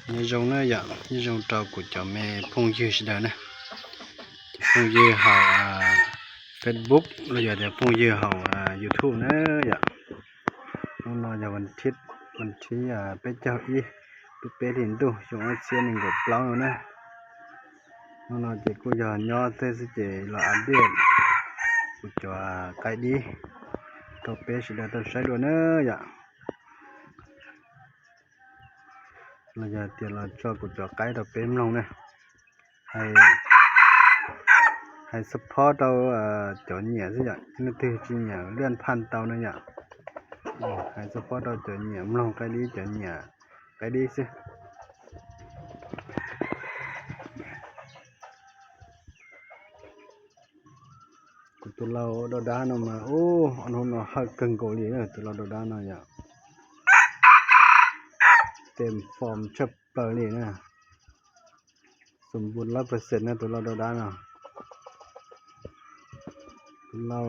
Nyob zoo na yom, nyob zoo rau kuv cov me phooj ywg sawv daws na, cov phooj ywg hauv Facebook los yog tias phooj ywg hauv YouTube na yom. Hnub no yog vas thib, vas thib peb caug ib, lub peb hlis ntuj xyoo ob txhiab nees nkaum plaub no na. Hnub no ces kuj yog nyob xwb ces los update kuv cov qaib dib rau peb sawv daws tau saib dua na yom. Los yog tias los tso kuv cov qaib rau peb mloog na. Hais support rau cov nyiam xwb yom, leej twg tsis nyiam liaj phaj tau na yom. Hais support rau cov nyiam mloog qaib dib, cov nyiam qaib dib xwb. Kuv tus lau dau dab no mas ub, ob hnub no hawj kawg nkaus li na, tus lau dau dab no yom. Tes form tshaj plaws li na. Xum npus lab percent na tus lau dau dab no. Tus lau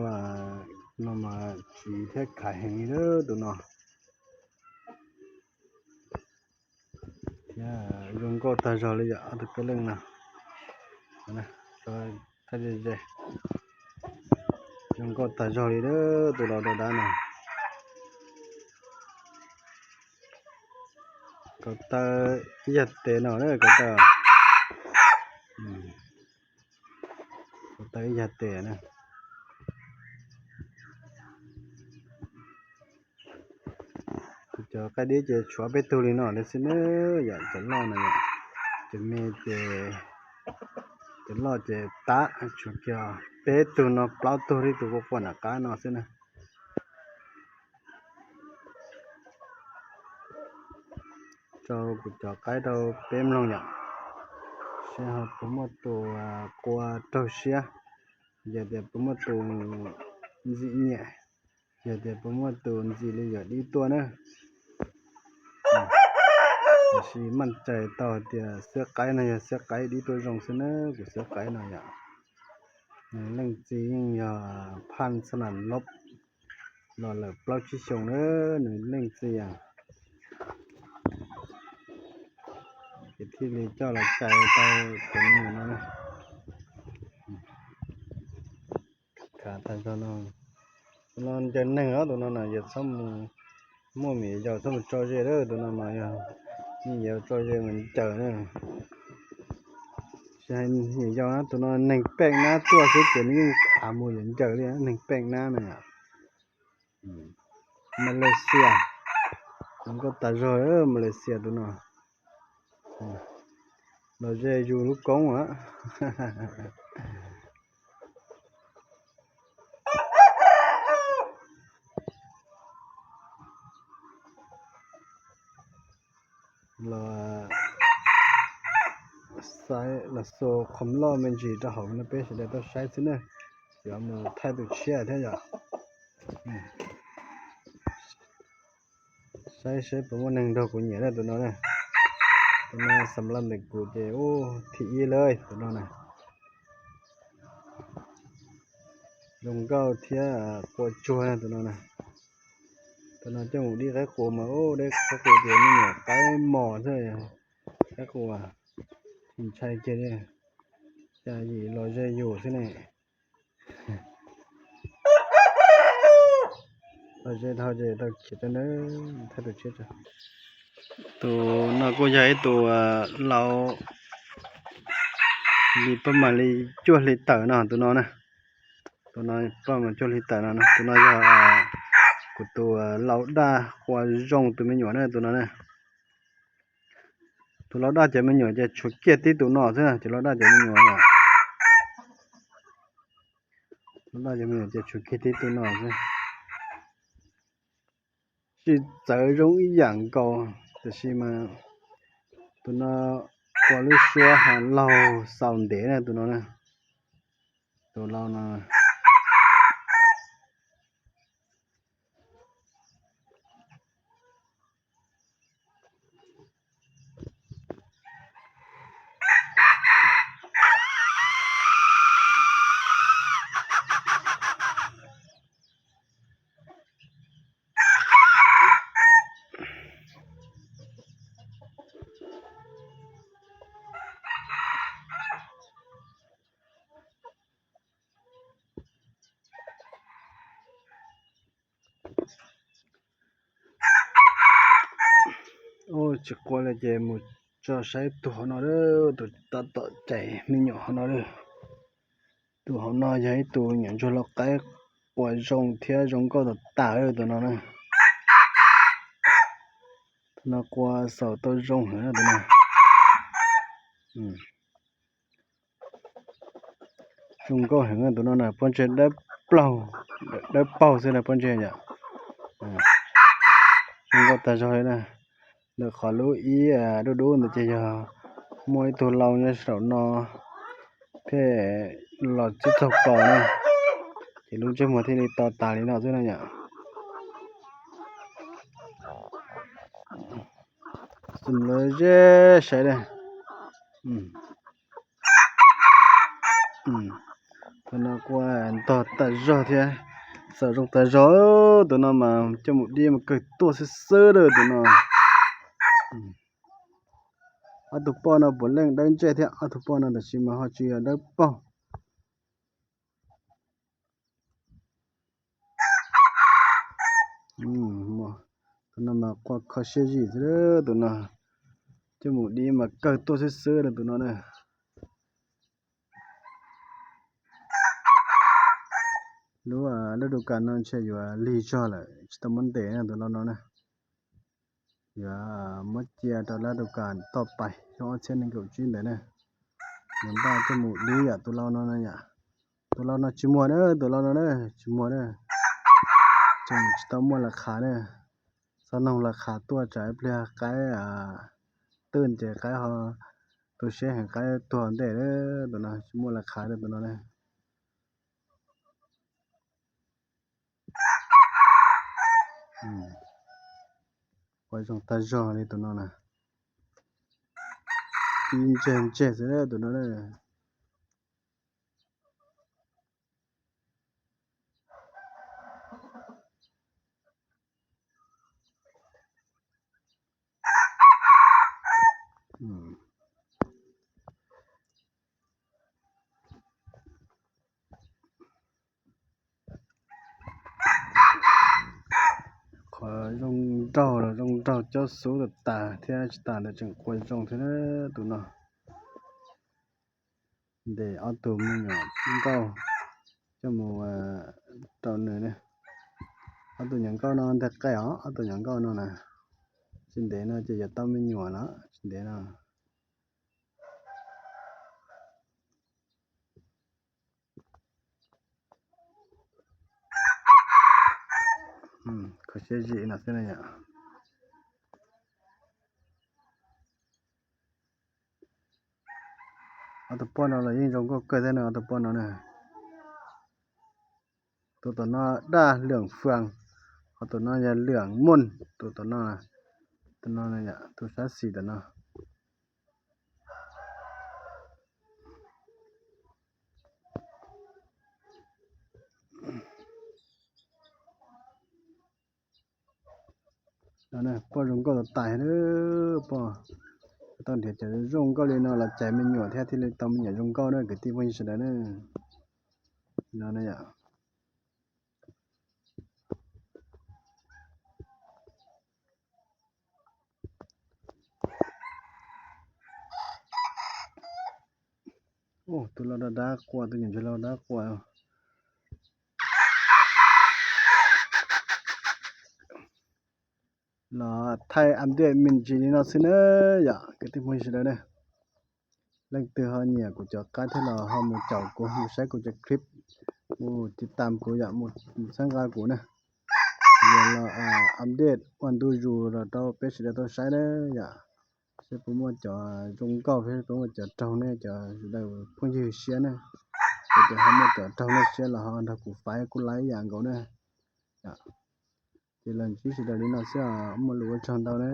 no mas tsiv thiab khav heev li tus no. Thiab zoo nkauj tag zog li yom, ob tug peb leej no. Zoo nkauj tag zog li tus lau dau dab no. Kaus taw ib yag tes no na, kaus taw, kaus taw ib yag tes na. Kuv cov qaib dib ces tshuav peb tug li no xwb na yom, cov loj no yom. Cov me ces, cov loj ces tab tshuav kiag peb tug no plaub tug li tus quaj quaj nram qab no xwb na. Tso kuv cov qaib rau peb mloog yom, seb ho puas muaj tus qua raug siab, yog tias puas muaj tus ntxim nyiam, yog tias puas muaj tus ntxim li yog dib tuaj na. Tiam sis maj cai tau hais tias xiab qaib no yog xiab qaib dib tuaj zoo xwb na, kuv xiab qaib no yom. Nws leej txiv yeej yog phaj xab nam lob los lawm plaub tsib xyoos na, nws leej txiv a. Ces thiaj li coj los cais tau cov me nyuam no na. Khav tag zog no, tus no ncaws neeg os, tus no na yog txhob mus, muaj me nyuam yaus txhob mus tso ze lawm, tus no mas yog me nyuam yaus tso ze mas ncaws na. Tsis hais me nyuam yaus na, tus no neeg pej nab tuaj xwb ces nws yeej khav mus yuav ncaws li, neeg pej nab na. Malaysia, zoo nkauj tas zog Malaysia tus no. Los ze yus lub koob a. Los saib los xu qhov loj me ntsis rau hauv no peb sawv daws tau saib xwb na. Yuav mus thaij tus tshiab thiab yom. Saib seb puas muaj neeg nrog kuv nyiam na tus no na. Tus no xam laj ntawm kuv ces ub thib ib lawm tus no na. Zoo nkauj thiab qua tsuag na tus no na. Tus no coj mus dib qaib qus mas ub, dib qaib qus ces me nyuam qaib mos xwb, qaib qus ntshai kiag li. Cas yim los ze yus xwb ne. Los ze dhau ces tau khiav tau na, thaij tus tshiab tso. Tus no kuj yog ib tus lau li paj mam li cuaj hli tawm no tus no na. Tus no paj mam cuaj hli tawm no, tus no yog kuv tus lau daj qua zoo tus me nyuam na tus no na. Tus lau daj cov me nyuam ces tshuav kiag tib tus no xwb, cov lau daj cov me nyuam, lau daj cov me nyuam ces tshuav kiag tib tus no xwb. Tsis txawv zoo ib yam nkaus, tiam sis mas tus no ua lub suab ha laug xaus ntev na tus no na. Tus lau no Tsis quaj li ces mus tso saib tus hauv no, tus tab tom cais me nyuam hauv no. Tus hauv no yog ib tug nyuam ntsuag lau qaib quas zoo thiab zoo nkauj tas tas tus no na. Tus no quas xaus tau zoo heev na tus no. Zoo nkauj heev tus no na, pob ntseg dawb plaug, dawb paug xwb na pob ntseg yom. Zoo nkauj tag zog li na. Ntawm qhov lub ib dub dub ntawd ces yog muaj ib tug lau nyob saum no thiaj los txib txaug kaus na, ces lub ntsej muag thiaj li to tas li no xwb na yom. Xum lawv zeb saib na. Tus no quas ntog tas zog thiab, xaus zoo tas zog. Tus no mas coj mus dib mas kawg tuaj xwb xwb lawm tus no. Ob tug poj no puav leej dawb ntsej thiab, ob tug poj no tab sis mas ho tsis yog dawb paug. Tus no mas quas kho siab zim xwb tus no, coj mus dib mas kawg tuaj xwb xwb lawm tus no na. Lub lab du kas no ntshe yuav lig zog lawm tsis tau muab ntes na tus lau no na. Yuav muab cia rau lab du kas toj pais xyoo ob txhiab nees nkaum tsib ntawd na. Yuav npaj coj mus dib yam tus lau no na yom. Tus lau no tsis muag na, tus lau no na tsis muag na. Tseem tsis tau muaj las khas na. Xob noog las khas tuaj tsam ib pliag qaib twj ces qaib ho tu siab heev qaib tuag ntej. Tus no tsis muaj las khas tus no na. Quas zoo tag zog li tus no na. Ib ntseg ntseg xwb tus no na. Qhov zoo nraug los zoo nraug cob xub tas tas thiab tsis tas ntawd tseem quas zoo thiab tus no. Ntes ob tug me nyuam nkauj coj mus rau nws ne. Ob tug nyuam nkauj no nteg qe os, ob tug nyuam nkauj no na. Tsis ntev no ces yuav tau me nyuam los tsis ntev no. Kho siab zim no xwb na yom. Ob tug poj no los yeej zoo nkauj kawg thiab no, ob tug poj no na. Tus tom no daj lwm fwam, ho tus no yog lwm muj, tus tom no, tus no, tus sab xis tom no. Poj zoo nkauj tas tas li, poj tau nrhiav cov zoo nkauj li no los cais me nyuam thiab thiaj li tau me nyuam zoo nkauj na kwv tij phooj ywg sawv daws na. No na yom. Tus lau dab dab quas, tus nyuam ntsuag lau dab quas. Los thaij update me ntsis li no xwb na yom kwv tij phooj ywg sawv daws na. Leej twg ho nyiam kuv cov qaib thiab los ho mus caum kuv, mus saib kuv cov clip, mus tiv tam kuv yom, mus txhawb nqa kuv na. Yog los update ua ntu zus los rau peb sawv daws tau saib na yom. Seb puas muaj cov zoo nkauj, seb puas muaj cov raug nej cov sawv daws phooj ywg siab na. Yog tias ho muaj cov raug nej siab los ho nrog kuv faib kuj laib ib yam nkaus na. Ces los ntsib sawv daws li no xwb os, muaj lus ua tsaug ntau na.